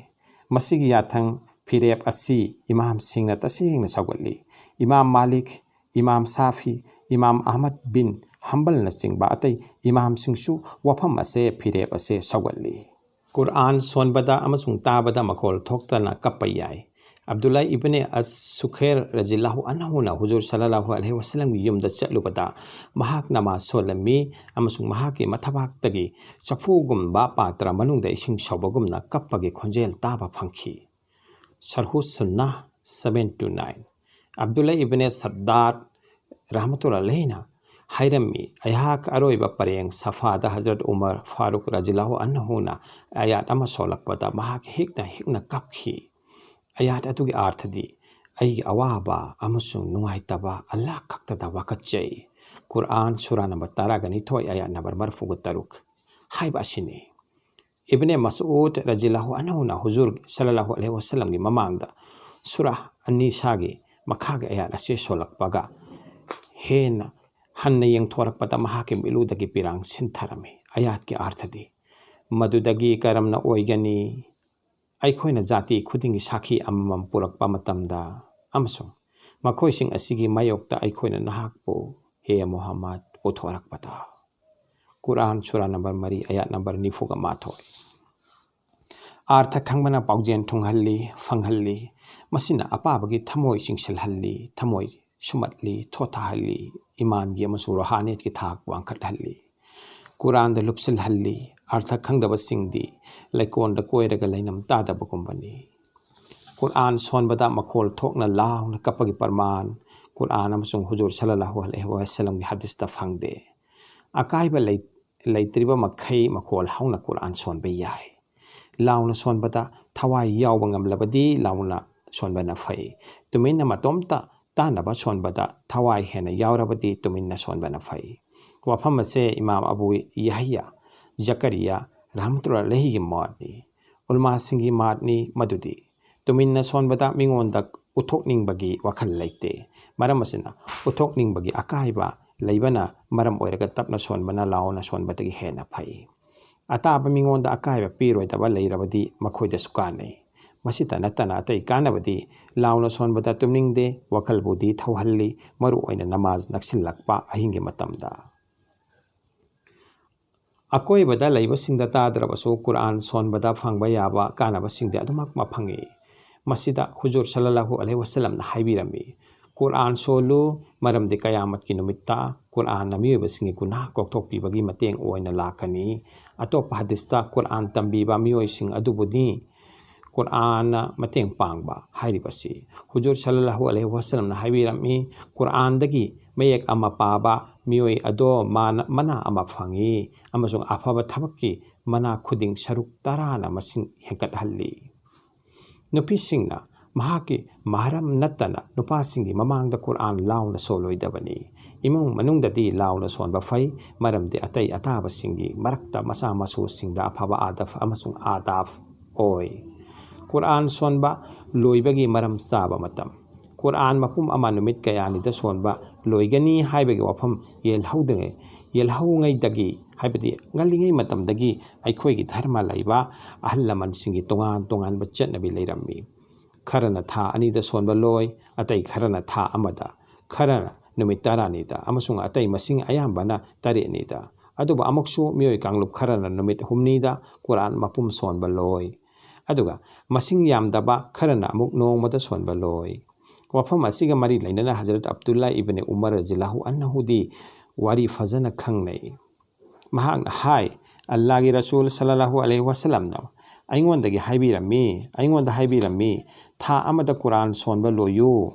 ꯃꯁꯤꯒꯤ ꯌꯥꯊꯪ ꯐꯤꯔꯦꯞ ꯑꯁꯤ ꯏꯃꯥꯝꯁꯤꯡꯅ ꯇꯁꯦꯡꯅ ꯁꯧꯒꯠꯂꯤ꯫ ꯏꯃꯥꯝ ꯃꯥꯂꯤꯛ, ꯏꯃꯥꯝ ꯁꯥꯐꯤ, ꯏꯃꯥꯝ ꯑꯍꯃꯗ ꯕꯤꯟ ꯍꯝꯕꯜꯅꯆꯤꯡꯕ ꯑꯇꯩ ꯏꯃꯥꯝꯁꯤꯡꯁꯨ ꯋꯥꯐꯝ ꯑꯁꯦ, ꯐꯤꯔꯦꯞ ꯑꯁꯦ ꯁꯧꯒꯠꯂꯤ꯫ ꯀꯨꯔꯥꯟ ꯁꯣꯟꯕꯗ ꯑꯃꯁꯨꯡ ꯇꯥꯕꯗ ꯃꯈꯣꯜ ꯊꯣꯛꯇꯅ ꯀꯞꯄ ꯌꯥꯏ꯫ ꯑꯕꯗꯨꯜꯂꯥ ꯏꯕꯅꯦ ꯑꯁ ꯁꯨꯈꯦꯔ ꯔꯖꯤꯜꯂꯥꯍꯨ ꯑꯟꯍꯨꯅ ꯍꯨꯖꯨꯔ ꯁꯜꯂꯜꯂꯥꯍꯨ ꯑꯂꯩꯍꯤ ꯋꯥꯁꯂꯝꯒꯤ ꯌꯨꯝꯗ ꯆꯠꯂꯨꯕꯗ ꯃꯍꯥꯛ ꯅꯃꯥꯖ ꯁꯣꯜꯂꯝꯃꯤ ꯑꯃꯁꯨꯡ ꯃꯍꯥꯛꯀꯤ ꯃꯊꯕꯥꯛꯇꯒꯤ ꯆꯐꯨꯒꯨꯝꯕ ꯄꯥꯇ꯭ꯔ ꯃꯅꯨꯡꯗ ꯏꯁꯤꯡ ꯁꯧꯕꯒꯨꯝꯅ ꯀꯞꯄꯒꯤ ꯈꯣꯟꯖꯦꯜ ꯇꯥꯕ ꯐꯪꯈꯤ꯫ ꯁꯔꯍꯨ ꯁꯨꯟꯅꯥ ꯁꯚꯦꯟ ꯇꯨ ꯅꯥꯏꯟ꯫ ꯑꯕꯗꯨꯜꯂꯥ ꯏꯕꯅꯦ ꯁꯗꯥꯗ ꯔꯍꯃꯇꯨꯜꯂꯥꯍꯤꯅ ꯍꯥꯏꯔꯝꯃꯤ, "ꯑꯩꯍꯥꯛ ꯑꯔꯣꯏꯕ ꯄꯔꯦꯡ ꯁꯐꯥꯗ ꯍꯖꯔꯠ ꯎꯃꯔ ꯐꯥꯔꯨꯛ ꯔꯖꯤꯜꯂꯥꯍꯨ ꯑꯟꯍꯨꯅ ꯑꯌꯥꯠ ꯑꯃ ꯁꯣꯜꯂꯛꯄꯗ ꯃꯍꯥꯛ ꯍꯤꯛꯅ ꯍꯤꯛꯅ ꯀꯞꯈꯤ꯫ ꯑꯌꯥꯠ ꯑꯗꯨꯒꯤ ꯑꯥꯔꯊꯗꯤ, 'ꯑꯩꯒꯤ ꯑꯋꯥꯕ ꯑꯃꯁꯨꯡ ꯅꯨꯡꯉꯥꯏꯇꯕ ꯑꯜꯂꯥꯍ ꯈꯛꯇꯗ ꯋꯥꯀꯠꯆꯩ'"꯫ ꯀꯨꯔꯥꯟ ꯁꯨꯔꯥ ꯅꯝꯕꯔ ꯇꯔꯥꯒ ꯅꯤꯊꯣꯏ, ꯑꯌꯥꯠ ꯅꯝꯕꯔ ꯃꯔꯤꯐꯨꯒ ꯇꯔꯨꯛ ꯍꯥꯏꯕ ꯑꯁꯤꯅꯤ꯫ ꯏꯕꯅꯦ ꯃꯁꯎꯗ ꯔꯖꯤꯜꯂꯥꯍꯨ ꯑꯟꯍꯨꯅ ꯍꯨꯖꯨꯔ ꯁꯜꯂꯜꯂꯥꯍꯨ ꯑꯂꯩꯍꯤ ꯋꯥꯁꯂꯝꯒꯤ ꯃꯃꯥꯡꯗ ꯁꯨꯔꯥ ꯑꯅꯤꯁꯥꯒꯤ ꯃꯈꯥꯒꯤ ꯑꯌꯥꯠ ꯑꯁꯤ ꯁꯣꯜꯂꯛꯄꯒ ꯍꯦꯟꯅ ꯍꯟꯅ ꯌꯦꯡꯊꯣꯔꯛꯄꯗ ꯃꯍꯥꯛꯀꯤ ꯃꯤꯠꯂꯨꯗꯒꯤ ꯄꯤꯔꯥꯡ ꯁꯤꯟꯊꯔꯝꯃꯤ꯫ ꯑꯌꯥꯠꯀꯤ ꯑꯥꯔꯊꯗꯤ, "ꯃꯗꯨꯗꯒꯤ ꯀꯔꯝꯅ ꯑꯣꯏꯒꯅꯤ? ꯑꯩꯈꯣꯏꯅ ꯖꯥꯇꯤ ꯈꯨꯗꯤꯡꯒꯤ ꯁꯥꯈꯤ ꯑꯃꯃꯝ ꯄꯨꯔꯛꯄ ꯃꯇꯝꯗ, ꯑꯃꯁꯨꯡ ꯃꯈꯣꯏꯁꯤꯡ ꯑꯁꯤꯒꯤ ꯃꯥꯌꯣꯛꯇ ꯑꯩꯈꯣꯏꯅ ꯅꯍꯥꯛꯄꯨ, ꯍꯦ ꯃꯨꯍꯝꯃꯗ, ꯄꯨꯊꯣꯔꯛꯄꯗ"꯫ ꯀꯨꯔꯥꯟ ꯁꯨꯔꯥ ꯅꯝꯕꯔ ꯃꯔꯤ, ꯑꯌꯥꯠ ꯅꯝꯕꯔ ꯅꯤꯐꯨꯒ ꯃꯥꯊꯣꯏ꯫ ꯑꯥꯔꯊ ꯈꯪꯕꯅ ꯄꯥꯎꯖꯦꯜ ꯊꯨꯡꯍꯜꯂꯤ, ꯐꯪꯍꯜꯂꯤ꯫ ꯃꯁꯤꯅ ꯑꯄꯥꯕꯒꯤ ꯊꯃꯣꯏ ꯆꯤꯡꯁꯤꯜꯍꯜꯂꯤ, ꯊꯃꯣꯏ ꯁꯨꯝꯍꯠꯂꯤ, ꯊꯣꯠꯊꯍꯜꯂꯤ, ꯏꯃꯥꯟꯒꯤ ꯑꯃꯁꯨꯡ ꯔꯣꯍꯥꯅꯤꯌꯠꯀꯤ ꯊꯥꯛ ꯋꯥꯡꯈꯠꯍꯜꯂꯤ꯫ ꯀꯨꯔꯥꯟꯗ ꯂꯨꯞꯁꯤꯜꯍꯜꯂꯤ꯫ ꯑꯥꯔꯊ ꯈꯪꯗꯕꯁꯤꯡꯗꯤ ꯂꯩꯀꯣꯜꯗ ꯀꯣꯏꯔꯒ ꯂꯩꯅꯝ ꯇꯥꯗꯕꯒꯨꯝꯕꯅꯤ꯫ ꯀꯨꯔꯥꯟ ꯁꯣꯟꯕꯗ ꯃꯈꯣꯜ ꯊꯣꯛꯅ ꯂꯥꯎꯅ ꯀꯞꯄꯒꯤ ꯄ꯭ꯔꯃꯥꯟ ꯀꯨꯔꯥꯟ ꯑꯃꯁꯨꯡ ꯍꯨꯖꯨꯔ ꯁꯜꯂꯜꯂꯥꯍꯨ ꯑꯂꯩꯍꯤ ꯋꯥꯁꯂꯝꯒꯤ ꯍꯗꯤꯁꯇ ꯐꯪꯗꯦ꯫ ꯑꯀꯥꯏꯕ ꯂꯩ-, ꯂꯩꯇ꯭ꯔꯤꯕ ꯃꯈꯩ ꯃꯈꯣꯜ ꯍꯧꯅ ꯀꯨꯔꯥꯟ ꯁꯣꯟꯕ ꯌꯥꯏ꯫ ꯂꯥꯎꯅ ꯁꯣꯟꯕꯗ ꯊꯋꯥꯏ ꯌꯥꯎꯕ ꯉꯝꯂꯕꯗꯤ ꯂꯥꯎꯅ ꯁꯣꯟꯕꯅ ꯐꯩ꯫ ꯇꯨꯃꯤꯟꯅ ꯃꯇꯣꯝꯇ ꯇꯥꯅꯕ ꯁꯣꯟꯕꯗ ꯊꯋꯥꯏ ꯍꯦꯟꯅ ꯌꯥꯎꯔꯕꯗꯤ ꯇꯨꯃꯤꯟꯅ ꯁꯣꯟꯕꯅ ꯐꯩ꯫ ꯋꯥꯐꯝ ꯑꯁꯦ ꯏꯃꯥꯝ ꯑꯕꯨ ꯌꯥꯍꯌꯥ ꯖꯀꯔꯤꯌꯥ ꯔꯍꯃꯇꯨꯜꯂꯥꯍꯤꯒꯤ ꯃꯣꯠꯅꯤ꯫ ꯎꯂꯃꯥꯁꯤꯡꯒꯤ ꯃꯣꯠꯅꯤ ꯃꯗꯨꯗꯤ ꯇꯨꯃꯤꯟꯅ ꯁꯣꯟꯕꯗ ꯃꯤꯉꯣꯟꯗ ꯎꯠꯊꯣꯛꯅꯤꯡꯕꯒꯤ ꯋꯥꯈꯜ ꯂꯩꯇꯦ꯫ ꯃꯔꯝ ꯑꯁꯤꯅ ꯎꯠꯊꯣꯛꯅꯤꯡꯕꯒꯤ ꯑꯀꯥꯏꯕ ꯂꯩꯕꯅ ꯃꯔꯝ ꯑꯣꯏꯔꯒ ꯇꯞꯅ ꯁꯣꯟꯕꯅ ꯂꯥꯎꯅ ꯁꯣꯟꯕꯗꯒꯤ ꯍꯦꯟꯅ ꯐꯩ꯫ ꯑꯇꯥꯕ ꯃꯤꯉꯣꯟꯗ ꯑꯀꯥꯏꯕ ꯄꯤꯔꯣꯏꯗꯕ ꯂꯩꯔꯕꯗꯤ ꯃꯈꯣꯏꯗꯁꯨ ꯀꯥꯟꯅꯩ꯫ ꯃꯁꯤꯇ ꯅꯠꯇꯅ ꯑꯇꯩ ꯀꯥꯟꯅꯕꯗꯤ ꯂꯥꯎꯅ ꯁꯣꯟꯕꯗ ꯇꯨꯝꯅꯤꯡꯗꯦ, ꯋꯥꯈꯜꯕꯨꯗꯤ ꯊꯧꯍꯜꯂꯤ, ꯃꯔꯨꯑꯣꯏꯅ ꯅꯃꯥꯖ ꯅꯛꯁꯤꯜꯂꯛꯄ ꯑꯍꯤꯡꯒꯤ ꯃꯇꯝꯗ꯫ ꯑꯀꯣꯏꯕꯗ ꯂꯩꯕꯁꯤꯡꯗ ꯇꯥꯗ꯭ꯔꯕꯁꯨ ꯀꯨꯔꯥꯟ ꯁꯣꯟꯕꯗ ꯐꯪꯕ ꯌꯥꯕ ꯀꯥꯟꯅꯕꯁꯤꯡꯗꯤ ꯑꯗꯨꯃꯛ ꯐꯪꯏ꯫ ꯃꯁꯤꯗ ꯍꯨꯖꯨꯔ ꯁꯜꯂꯜꯂꯥꯍꯨ ꯑꯂꯩꯍꯤ ꯋꯁꯜꯂꯝꯅ ꯍꯥꯏꯕꯤꯔꯝꯃꯤ, "ꯀꯨꯔꯥꯟ ꯁꯣꯜꯂꯨ, ꯃꯔꯝꯗꯤ ꯀꯌꯥꯃꯠꯀꯤ ꯅꯨꯃꯤꯠꯇ ꯀꯨꯔꯥꯟꯅ ꯃꯤꯑꯣꯏꯕꯁꯤꯡꯒꯤ ꯒꯨꯅꯥꯍ ꯀꯣꯛꯊꯣꯛꯄꯤꯕꯒꯤ ꯃꯇꯦꯡ ꯑꯣꯏꯅ ꯂꯥꯛꯀꯅꯤ"꯫ ꯑꯇꯣꯞꯄ ꯍꯗꯤꯁꯇ ꯀꯨꯔꯥꯟ ꯇꯝꯕꯤꯕ ꯃꯤꯑꯣꯏꯁꯤꯡ ꯑꯗꯨꯕꯨꯅꯤ ꯀꯨꯔꯥꯟꯅ ꯃꯇꯦꯡ ꯄꯥꯡꯕ ꯍꯥꯏꯔꯤꯕꯁꯤ꯫ ꯍꯨꯖꯨꯔ ꯁꯜꯂꯜꯂꯥꯍꯨ ꯑꯂꯩꯍꯤ ꯋꯁꯜꯂꯝꯅ ꯍꯥꯏꯕꯤꯔꯝꯃꯤ, "ꯀꯨꯔꯥꯟꯗꯒꯤ ꯃꯌꯦꯛ ꯑꯃ ꯄꯥꯕ ꯃꯤꯑꯣꯏ ꯑꯗꯣ ꯃꯥꯅ, ꯃꯅꯥ ꯑꯃ ꯐꯪꯏ ꯑꯃꯁꯨꯡ ꯑꯐꯕ ꯊꯕꯛꯀꯤ ꯃꯅꯥ ꯈꯨꯗꯤꯡ ꯁꯔꯨꯛ ꯇꯔꯥꯅ ꯃꯁꯤꯡ ꯍꯦꯟꯒꯠꯍꯜꯂꯤ"꯫ ꯅꯨꯄꯤꯁꯤꯡꯅ ꯃꯍꯥꯛꯀꯤ ꯃꯍꯔꯝ ꯅꯠꯇꯅ ꯅꯨꯄꯥꯁꯤꯡꯒꯤ ꯃꯃꯥꯡꯗ ꯀꯨꯔꯥꯟ ꯂꯥꯎꯅ ꯁꯣꯜꯂꯣꯏꯗꯕꯅꯤ꯫ ꯏꯃꯨꯡ ꯃꯅꯨꯡꯗꯗꯤ ꯂꯥꯎꯅ ꯁꯣꯟꯕ ꯐꯩ, ꯃꯔꯝꯗꯤ ꯑꯇꯩ ꯑꯇꯥꯕꯁꯤꯡꯒꯤ ꯃꯔꯛꯇ ꯃꯆꯥ ꯃꯁꯨꯁꯤꯡꯗ ꯑꯐꯕ ꯑꯗꯕ ꯑꯃꯁꯨꯡ ꯑꯥꯗꯥꯕ ꯑꯣꯏ꯫ ꯀꯨꯔꯥꯟ ꯁꯣꯟꯕ ꯂꯣꯏꯕꯒꯤ ꯃꯔꯝ ꯆꯥꯕ ꯃꯇꯝ꯫ ꯀꯨꯔꯥꯟ ꯃꯄꯨꯝ ꯑꯃ ꯅꯨꯃꯤꯠ ꯀꯌꯥꯅꯤꯗ ꯁꯣꯟꯕ ꯂꯣꯏꯒꯅꯤ ꯍꯥꯏꯕꯒꯤ ꯋꯥꯐꯝ ꯌꯦꯜꯍꯧꯗ꯭ꯔꯤꯉꯩ, ꯌꯦꯜꯍꯧꯉꯩꯗꯒꯤ, ꯍꯥꯏꯕꯗꯤ ꯉꯜꯂꯤꯉꯩ ꯃꯇꯝꯗꯒꯤ ꯑꯩꯈꯣꯏꯒꯤ ꯙꯔꯃ ꯂꯩꯕ ꯑꯍꯜ ꯂꯃꯟꯁꯤꯡꯒꯤ ꯇꯣꯉꯥꯟ ꯇꯣꯉꯥꯟꯕ ꯆꯠꯅꯕꯤ ꯂꯩꯔꯝꯃꯤ꯫ ꯈꯔꯅ ꯊꯥ ꯑꯅꯤꯗ ꯁꯣꯟꯕ ꯂꯣꯏ, ꯑꯇꯩ ꯈꯔꯅ ꯊꯥ ꯑꯃꯗ, ꯈꯔꯅ ꯅꯨꯃꯤꯠ ꯇꯔꯥꯅꯤꯗ, ꯑꯃꯁꯨꯡ ꯑꯇꯩ ꯃꯁꯤꯡ ꯑꯌꯥꯝꯕꯅ ꯇꯔꯦꯠꯅꯤꯗ꯫ ꯑꯗꯨꯕꯨ ꯑꯃꯨꯛꯁꯨ ꯃꯤꯑꯣꯏ ꯀꯥꯡꯂꯨꯞ ꯈꯔꯅ ꯅꯨꯃꯤꯠ ꯍꯨꯝꯅꯤꯗ ꯀꯨꯔꯥꯟ ꯃꯄꯨꯝ ꯁꯣꯟꯕ ꯂꯣꯏ꯫ ꯑꯗꯨꯒ ꯃꯁꯤꯡ ꯌꯥꯝꯗꯕ ꯈꯔꯅ ꯑꯃꯨꯛ ꯅꯣꯡꯃꯗ ꯁꯣꯟꯕ ꯂꯣꯏ꯫ ꯋꯥꯐꯝ ꯑꯁꯤꯒ ꯃꯔꯤ ꯂꯩꯅꯅ ꯍꯖꯔꯠ ꯑꯕꯗꯨꯜꯂꯥ ꯏꯕꯅꯤ ꯎꯃꯔ ꯔꯖꯤꯌꯜꯂꯥꯍꯨ ꯑꯟꯍꯨꯗꯤ ꯋꯥꯔꯤ ꯐꯖꯅ ꯈꯪꯅꯩ꯫ ꯃꯍꯥꯛꯅ ꯍꯥꯏ, "ꯑꯜꯂꯥꯍꯒꯤ ꯔꯁꯨꯜ ꯁꯜꯂꯜꯂꯥꯍꯨ ꯑꯂꯩꯍꯤ ꯋꯁꯜꯂꯝꯅ ꯑꯩꯉꯣꯟꯗꯒꯤ ꯍꯥꯏꯕꯤꯔꯝꯃꯤ, ꯑꯩꯉꯣꯟꯗ ꯍꯥꯏꯕꯤꯔꯝꯃꯤ, 'ꯊꯥ ꯑꯃꯗ ꯀꯨꯔꯥꯟ ꯁꯣꯟꯕ ꯂꯣꯏꯌꯨ'꯫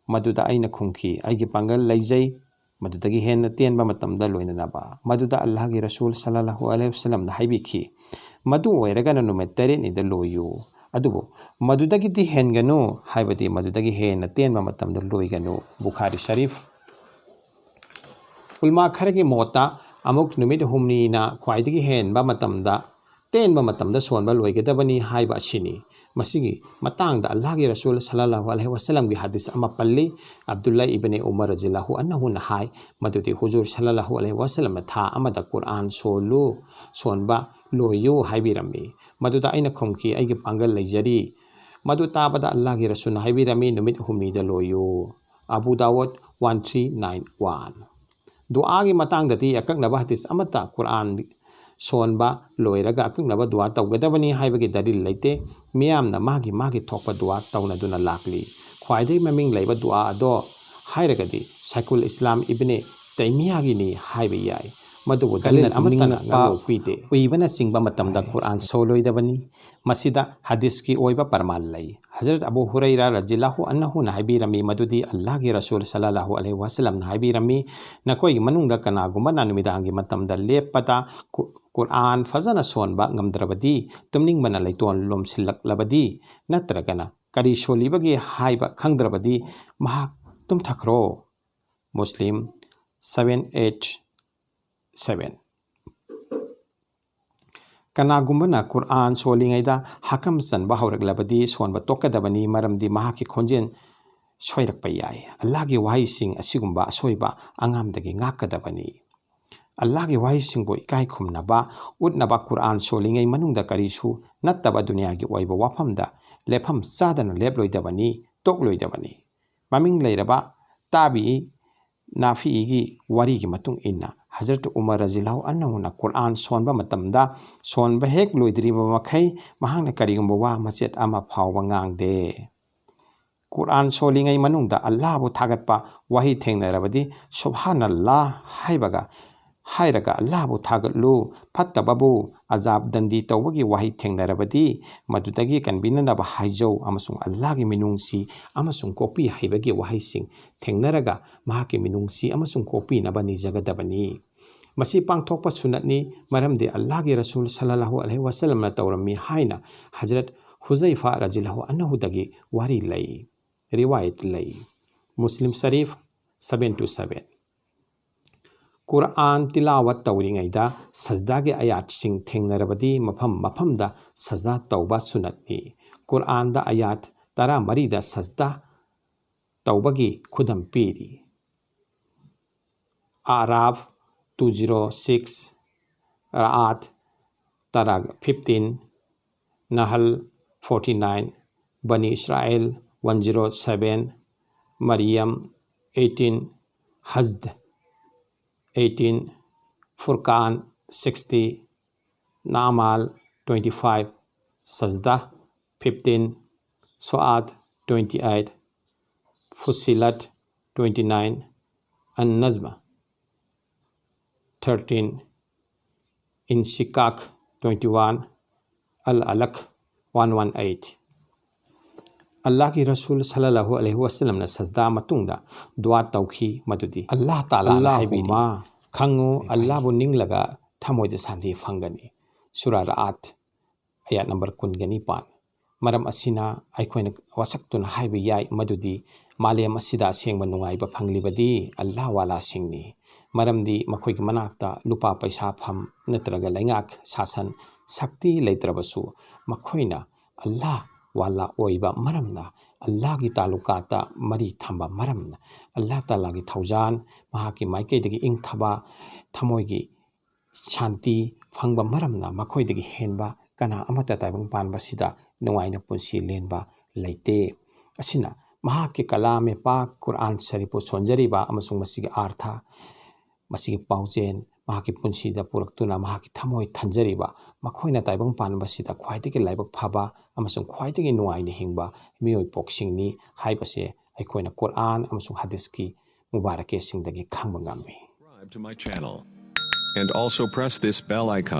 ꯃꯗꯨꯗ ꯑꯩꯅ ꯈꯨꯝꯈꯤ, 'ꯑꯩꯒꯤ ꯄꯥꯡꯒꯜ ꯂꯩꯖꯩ, ꯃꯗꯨꯗꯒꯤ ꯍꯦꯟꯅ ꯇꯦꯟꯕ ꯃꯇꯝꯗ ꯂꯣꯏꯅꯅꯕ꯫ ꯃꯗꯨꯗ ꯑꯜꯂꯥꯍꯒꯤ ꯔꯁꯨꯜ ꯁꯜꯂꯜꯂꯥꯍꯨ ꯑꯂꯩꯍꯤ ꯋꯁꯜꯂꯝꯅ ꯍꯥꯏꯕꯤꯈꯤ, "ꯃꯗꯨ ꯑꯣꯏꯔꯒꯅ ꯅꯨꯃꯤꯠ ꯇꯔꯦꯠꯅꯤꯗ ꯂꯣꯏꯌꯨ, ꯑꯗꯨꯕꯨ ꯃꯗꯨꯗꯒꯤꯗꯤ ꯍꯦꯟꯒꯅꯨ, ꯍꯥꯏꯕꯗꯤ ꯃꯗꯨꯗꯒꯤ ꯍꯦꯟꯅ ꯇꯦꯟꯕ ꯃꯇꯝꯗ ꯂꯣꯏꯒꯅꯨ"꯫ ꯕꯨꯈꯥꯔꯤ ꯁꯔꯤꯐ꯫ ꯎꯜꯃꯥ ꯈꯔꯒꯤ ꯃꯣꯠꯇ, ꯑꯃꯨꯛ ꯅꯨꯃꯤꯠ ꯍꯨꯝꯅꯤꯅ ꯈ꯭ꯋꯥꯏꯗꯒꯤ ꯍꯦꯟꯕ ꯃꯇꯝꯗ, ꯇꯦꯟꯕ ꯃꯇꯝꯗ ꯁꯣꯟꯕ ꯂꯣꯏꯒꯗꯕꯅꯤ ꯍꯥꯏꯕ ꯑꯁꯤꯅꯤ꯫ ꯃꯁꯤꯒꯤ ꯃꯇꯥꯡꯗ ꯑꯜꯂꯥꯍꯒꯤ ꯔꯁꯨꯜ ꯁꯜꯂꯜꯂꯥꯍꯨ ꯑꯂꯩꯍꯤ ꯋꯁꯜꯂꯝꯒꯤ ꯍꯗꯤꯁ ꯑꯃ ꯄꯜꯂꯤ꯫ ꯑꯕꯗꯨꯜꯂꯥ ꯏꯕꯅꯦ ꯎꯃꯔ ꯔꯖꯤꯌꯜꯂꯥꯍꯨ ꯑꯟꯍꯨꯅ ꯍꯥꯏ ꯃꯗꯨꯗꯤ ꯍꯨꯖꯨꯔ ꯁꯜꯂꯜꯂꯥꯍꯨ ꯑꯂꯩꯍꯤ ꯋꯁꯜꯂꯝꯅ ꯊꯥ ꯑꯃꯗ ꯀꯨꯔꯑꯥꯟ ꯁꯣꯜꯂꯨ, ꯁꯣꯟꯕ ꯂꯣꯏꯌꯨ ꯍꯥꯏꯕꯤꯔꯝꯃꯤ꯫ ꯃꯗꯨꯗ ꯑꯩꯅ ꯈꯨꯝꯈꯤ, "ꯑꯩꯒꯤ ꯄꯥꯡꯒꯜ ꯂꯩꯖꯔꯤ"꯫ ꯃꯗꯨ ꯇꯥꯕꯗ ꯑꯜꯂꯥꯍꯒꯤ ꯔꯁꯨꯜꯅ ꯍꯥꯏꯕꯤꯔꯝꯃꯤ, "ꯅꯨꯃꯤꯠ ꯍꯨꯝꯅꯤꯗ ꯂꯣꯏꯌꯨ"꯫ Abu Dawud one three nine one. ꯗꯨꯑꯥꯒꯤ ꯃꯇꯥꯡꯗꯗꯤ ꯑꯀꯛꯅꯕ ꯍꯗꯤꯁ ꯑꯃꯠꯇ, ꯀꯨꯔꯑꯥꯟ ꯁꯣꯟꯕ ꯂꯣꯏꯔꯒ ꯑꯀꯛꯅꯕ ꯗꯨꯑꯥ ꯇꯧꯒꯗꯕꯅꯤ ꯍꯥꯏꯕꯒꯤ ꯗꯂꯤꯜ ꯂꯩꯇꯦ꯫ ꯃꯤꯌꯥꯝꯅ ꯃꯥꯒꯤ ꯃꯥꯒꯤ ꯊꯣꯛꯄ ꯗꯨꯑꯥ ꯇꯧꯅꯗꯨꯅ ꯂꯥꯛꯂꯤ꯫ ꯈ꯭ꯋꯥꯏꯗꯒꯤ ꯃꯃꯤꯡ ꯂꯩꯕ ꯗꯨꯑꯥ ꯑꯗꯣ ꯍꯥꯏꯔꯒꯗꯤ ꯁꯥꯏꯈꯨꯜ ꯏꯁꯂꯥꯝ ꯏꯕꯅꯦ ꯇꯩꯃꯤꯌꯥꯒꯤꯅꯤ ꯍꯥꯏꯕ ꯌꯥꯏ꯫ ꯃꯗꯨꯕꯨ ꯗꯂꯤꯜ ꯀꯟꯅ ꯑꯃꯠꯇꯅ ꯇꯨꯝꯅꯤꯡꯂꯛꯄ, ꯉꯥꯛꯂꯧ ꯄꯤꯗꯦ꯫ ꯎꯏꯕꯅꯆꯤꯡꯕ ꯃꯇꯝꯗ ꯀꯨꯔꯑꯥꯟ ꯁꯣꯜꯂꯣꯏꯗꯕꯅꯤ꯫ ꯃꯁꯤꯗ ꯍꯗꯤꯁꯀꯤ ꯑꯣꯏꯕ ꯄ꯭ꯔꯃꯥꯟ ꯂꯩ꯫ ꯍꯖꯔꯠ ꯑꯕꯨ ꯍꯨꯔꯩꯔꯥ ꯔꯖꯤꯌꯜꯂꯥꯍꯨ ꯑꯟꯍꯨꯅ ꯍꯥꯏꯕꯤꯔꯝꯃꯤ ꯃꯗꯨꯗꯤ ꯑꯜꯂꯥꯍꯒꯤ ꯔꯁꯨꯜ ꯁꯜꯂꯜꯂꯥꯍꯨ ꯑꯂꯩꯍꯤ ꯋꯁꯜꯂꯝꯅ ꯍꯥꯏꯕꯤꯔꯝꯃꯤ, "ꯅꯈꯣꯏꯒꯤ ꯃꯅꯨꯡꯗ ꯀꯅꯥꯒꯨꯝꯕꯅ ꯅꯨꯃꯤꯗꯥꯡꯒꯤ ꯃꯇꯝꯗ ꯂꯦꯞꯄꯗ ꯀꯨ-, ꯀꯨꯔꯑꯥꯟ ꯐꯖꯅ ꯁꯣꯟꯕ ꯉꯝꯗ꯭ꯔꯕꯗꯤ, ꯇꯨꯝꯅꯤꯡꯕꯅ ꯂꯩꯇꯣꯟ ꯂꯣꯝꯁꯤꯜꯂꯛꯂꯕꯗꯤ, ꯅꯠꯇ꯭ꯔꯒꯅ ꯀꯔꯤ ꯁꯣꯜꯂꯤꯕꯒꯦ ꯍꯥꯏꯕ ꯈꯪꯗ꯭ꯔꯕꯗꯤ ꯃꯍꯥꯛ ꯇꯨꯝꯊꯈ꯭ꯔꯣ"꯫ ꯃꯨꯁꯂꯤꯝ ꯁꯚꯦꯟ ꯑꯩꯠ ꯁꯚꯦꯟ꯫ ꯀꯅꯥꯒꯨꯝꯕꯅ ꯀꯨꯔꯑꯥꯟ ꯁꯣꯜꯂꯤꯉꯩꯗ ꯍꯥꯀꯝ ꯆꯟꯕ ꯍꯧꯔꯛꯂꯕꯗꯤ ꯁꯣꯟꯕ ꯇꯣꯛꯀꯗꯕꯅꯤ, ꯃꯔꯝꯗꯤ ꯃꯍꯥꯛꯀꯤ ꯈꯣꯟꯖꯦꯜ ꯁꯣꯏꯔꯛꯄ ꯌꯥꯏ꯫ ꯑꯜꯂꯥꯍꯒꯤ ꯋꯥꯍꯩꯁꯤꯡ ꯑꯁꯤꯒꯨꯝꯕ ꯑꯁꯣꯏꯕ ꯑꯉꯥꯝꯗꯒꯤ ꯉꯥꯛꯀꯗꯕꯅꯤ꯫ ꯑꯜꯂꯥꯍꯒꯤ ꯋꯥꯍꯩꯁꯤꯡꯕꯨ ꯏꯀꯥꯏ ꯈꯨꯝꯅꯕ ꯎꯠꯅꯕ ꯀꯨꯔꯑꯥꯟ ꯁꯣꯜꯂꯤꯉꯩ ꯃꯅꯨꯡꯗ ꯀꯔꯤꯁꯨ ꯅꯠꯇꯕ ꯗꯨꯅꯤꯌꯥꯒꯤ ꯑꯣꯏꯕ ꯋꯥꯐꯝꯗ ꯂꯦꯞꯐꯝ ꯆꯥꯗꯅ ꯂꯦꯞꯂꯣꯏꯗꯕꯅꯤ, ꯇꯣꯛꯂꯣꯏꯗꯕꯅꯤ꯫ ꯃꯃꯤꯡ ꯂꯩꯔꯕ ꯇꯥꯕꯤꯏ ꯅꯥꯐꯤꯏꯒꯤ ꯋꯥꯔꯤꯒꯤ ꯃꯇꯨꯡ ꯏꯟꯅ, ꯍꯖꯔꯠ ꯎꯃꯔ ꯔꯖꯤꯌꯜꯂꯥꯍꯨ ꯑꯟꯍꯨꯅ ꯀꯨꯔꯑꯥꯟ ꯁꯣꯟꯕ ꯃꯇꯝꯗ, ꯁꯣꯟꯕ ꯍꯦꯛ ꯂꯣꯏꯗ꯭ꯔꯤꯕ ꯃꯈꯩ ꯃꯍꯥꯛꯅ ꯀꯔꯤꯒꯨꯝꯕ ꯋꯥ ꯃꯆꯦꯠ ꯑꯃ ꯐꯥꯎꯕ ꯉꯥꯡꯗꯦ꯫ ꯀꯨꯔꯑꯥꯟ ꯁꯣꯜꯂꯤꯉꯩ ꯃꯅꯨꯡꯗ ꯑꯜꯂꯥꯍꯕꯨ ꯊꯥꯒꯠꯄ ꯋꯥꯍꯩ ꯊꯦꯡꯅꯔꯕꯗꯤ "ꯁꯨꯕꯍꯥꯅꯜꯂꯥꯍ" ꯍꯥꯏꯕꯒ ꯍꯥꯏꯔꯒ ꯑꯜꯂꯥꯍꯕꯨ ꯊꯥꯒꯠꯂꯨ꯫ ꯐꯠꯇꯕꯕꯨ ꯑꯖꯥꯕ ꯗꯟꯗꯤ ꯇꯧꯕꯒꯤ ꯋꯥꯍꯩ ꯊꯦꯡꯅꯔꯕꯗꯤ ꯃꯗꯨꯗꯒꯤ ꯀꯟꯕꯤꯅꯅꯕ ꯍꯥꯏꯖꯧ ꯑꯃꯁꯨꯡ ꯑꯜꯂꯥꯍꯒꯤ ꯃꯤꯅꯨꯡꯁꯤ ꯑꯃꯁꯨꯡ ꯀꯣꯛꯄꯤ ꯍꯩꯕꯒꯤ ꯋꯥꯍꯩꯁꯤꯡ ꯊꯦꯡꯅꯔꯒ ꯃꯍꯥꯛꯀꯤ ꯃꯤꯅꯨꯡꯁꯤ ꯑꯃꯁꯨꯡ ꯀꯣꯛꯄꯤꯅꯕ ꯅꯤꯖꯒꯗꯕꯅꯤ꯫ ꯃꯁꯤ ꯄꯥꯡꯊꯣꯛꯄ ꯁꯨꯅꯠꯅꯤ, ꯃꯔꯝꯗꯤ ꯑꯜꯂꯥꯍꯒꯤ ꯔꯁꯨꯜ ꯁꯜꯂꯜꯂꯥꯍꯨ ꯑꯂꯩꯍꯤ ꯋꯥꯁꯜꯂꯝꯅ ꯇꯧꯔꯝꯃꯤ ꯍꯥꯏꯅ ꯍꯖꯔꯠ ꯍꯨꯖꯩꯐꯥ ꯔꯖꯤꯜꯂꯥꯍꯨ ꯑꯟꯍꯨꯗꯒꯤ ꯋꯥꯔꯤ ꯂꯩ, ꯔꯤꯋꯥꯌꯠ ꯂꯩ꯫ ꯃꯨꯁꯂꯤꯝ ꯁꯔꯤꯐ seven two seven꯫ ꯀꯨꯔꯑꯥꯟ ꯇꯤꯂꯥꯋꯠ ꯇꯧꯔꯤꯉꯩꯗ ꯁꯖꯗꯥꯒꯤ ꯑꯌꯥꯠꯁꯤꯡ ꯊꯦꯡꯅꯔꯕꯗꯤ ꯃꯐꯝ ꯃꯐꯝꯗ ꯁꯖꯗꯥ ꯇꯧꯕ ꯁꯨꯅꯠꯅꯤ꯫ ꯀꯨꯔꯑꯥꯟꯗ ꯑꯌꯥꯠ ꯇꯔꯥꯃꯔꯤꯗ ꯁꯖꯗꯥ ꯇꯧꯕꯒꯤ ꯈꯨꯗꯝ ꯄꯤꯔꯤ꯫ ꯑꯥꯔꯥꯐ two zero six, ꯔꯥꯑꯠ ꯇꯔꯥ fifteen, ꯅꯍꯜ forty nine, ꯕꯅꯤ ꯏꯁꯔꯥꯏꯜ one zero seven, ꯃꯔꯤꯌꯝ eighteen, ꯍꯖꯗ eighteen, ꯐꯨꯔꯀꯥꯟ sixty, ꯅꯥꯃꯥꯜ twenty five, ꯁꯖꯗꯥ fifteen, ꯁꯣꯑꯥꯠ twenty eight, ꯐꯨꯁꯤꯂꯠ twenty nine, ꯑꯟ ꯅꯖꯃ thirteen, ꯏꯟꯁꯤꯀꯥꯛ twenty one, ꯑꯜ ꯑꯂꯛ one one eight꯫ ꯑꯜꯂꯥꯍꯒꯤ ꯔꯁꯨꯜ ꯁꯜꯂꯜꯂꯥꯍꯨ ꯑꯂꯩꯍꯤ ꯋꯥꯁꯜꯂꯝꯅ ꯁꯖꯗꯥ ꯃꯇꯨꯡꯗ ꯗꯨꯋꯥ ꯇꯧꯈꯤ, ꯃꯗꯨꯗꯤ, "ꯑꯜꯂꯥꯍ ꯇꯥꯂꯥꯅ ꯍꯥꯏꯕꯤꯔꯤ, ꯑꯜꯂꯥꯍꯨꯝꯃ, ꯈꯪꯉꯨ, ꯑꯜꯂꯥꯍꯕꯨ ꯅꯤꯡꯂꯒ ꯊꯃꯣꯏꯗ ꯁꯥꯟꯇꯤ ꯐꯪꯒꯅꯤ"꯫ ꯁꯨꯔꯥ ꯔꯥꯑꯠ, ꯑꯌꯥꯠ ꯅꯝꯕꯔ ꯀꯨꯟꯒ ꯅꯤꯄꯥꯟ꯫ ꯃꯔꯝ ꯑꯁꯤꯅ ꯑꯩꯈꯣꯏꯅ ꯋꯥꯁꯛꯇꯨꯅ ꯍꯥꯏꯕ ꯌꯥꯏ ꯃꯗꯨꯗꯤ ꯃꯥꯂꯦꯝ ꯑꯁꯤꯗ ꯑꯁꯦꯡꯕ ꯅꯨꯡꯉꯥꯏꯕ ꯐꯪꯂꯤꯕꯗꯤ ꯑꯜꯂꯥꯍ ꯋꯥꯂꯥꯁꯤꯡꯅꯤ꯫ ꯃꯔꯝꯗꯤ ꯃꯈꯣꯏꯒꯤ ꯃꯅꯥꯛꯇ ꯂꯨꯄꯥ ꯄꯩꯁꯥ ꯐꯝ ꯅꯠꯇ꯭ꯔꯒ ꯂꯩꯉꯥꯛ ꯁꯥꯁꯟ ꯁꯛꯇꯤ ꯂꯩꯇ꯭ꯔꯕꯁꯨ, ꯃꯈꯣꯏꯅ ꯑꯜꯂꯥꯍ ꯋꯥꯂꯥ ꯑꯣꯏꯕ ꯃꯔꯝꯅ, ꯑꯜꯂꯥꯍꯒꯤ ꯇꯥꯂꯨꯀꯥꯠꯇ ꯃꯔꯤ ꯊꯝꯕ ꯃꯔꯝꯅ, ꯑꯜꯂꯥꯍ ꯇꯥꯂꯥꯒꯤ ꯊꯧꯖꯥꯜ, ꯃꯍꯥꯛꯀꯤ ꯃꯥꯏꯀꯩꯗꯒꯤ ꯏꯪꯊꯕ, ꯊꯃꯣꯏꯒꯤ ꯁꯥꯟꯇꯤ ꯐꯪꯕ ꯃꯔꯝꯅ ꯃꯈꯣꯏꯗꯒꯤ ꯍꯦꯟꯕ ꯀꯅꯥ ꯑꯃꯠꯇ ꯇꯥꯏꯕꯪ ꯄꯥꯟꯕꯁꯤꯗ ꯅꯨꯡꯉꯥꯏꯅ ꯄꯨꯟꯁꯤ ꯂꯦꯟꯕ ꯂꯩꯇꯦ꯫ ꯑꯁꯤꯅ ꯃꯍꯥꯛꯀꯤ ꯀꯂꯥꯝ-ꯏ-ꯄꯥꯛ ꯀꯨꯔꯑꯥꯟ ꯁꯔꯤꯐꯄꯨ ꯁꯣꯟꯖꯔꯤꯕ ꯑꯃꯁꯨꯡ ꯃꯁꯤꯒꯤ ꯑꯥꯔꯊ, ꯃꯁꯤꯒꯤ ꯄꯥꯎꯖꯦꯜ ꯃꯍꯥꯛꯀꯤ ꯄꯨꯟꯁꯤꯗ ꯄꯨꯔꯛꯇꯨꯅ ꯃꯍꯥꯛꯀꯤ ꯊꯃꯣꯏ ꯊꯟꯖꯔꯤꯕ, ꯃꯈꯣꯏꯅ ꯇꯥꯏꯕꯪ ꯄꯥꯟꯕꯁꯤꯗ ꯈ꯭ꯋꯥꯏꯗꯒꯤ ꯂꯥꯏꯕꯛ ꯐꯕ ꯑꯃꯁꯨꯡ ꯈ꯭ꯋꯥꯏꯗꯒꯤ ꯅꯨꯡꯉꯥꯏꯅ ꯍꯤꯡꯕ ꯃꯤꯑꯣꯏ ꯄꯣꯛꯁꯤꯡꯅꯤ ꯍꯥꯏꯕꯁꯦ ꯑꯩꯈꯣꯏꯅ ꯀꯨꯔꯑꯥꯟ ꯑꯃꯁꯨꯡ ꯍꯗꯤꯁꯀꯤ ꯃꯨꯕꯥꯔꯛꯀꯦꯁꯤꯡꯗꯒꯤ ꯈꯪꯕ ꯉꯝꯃꯤ꯫ Subscribe to my channel. And also press this bell icon.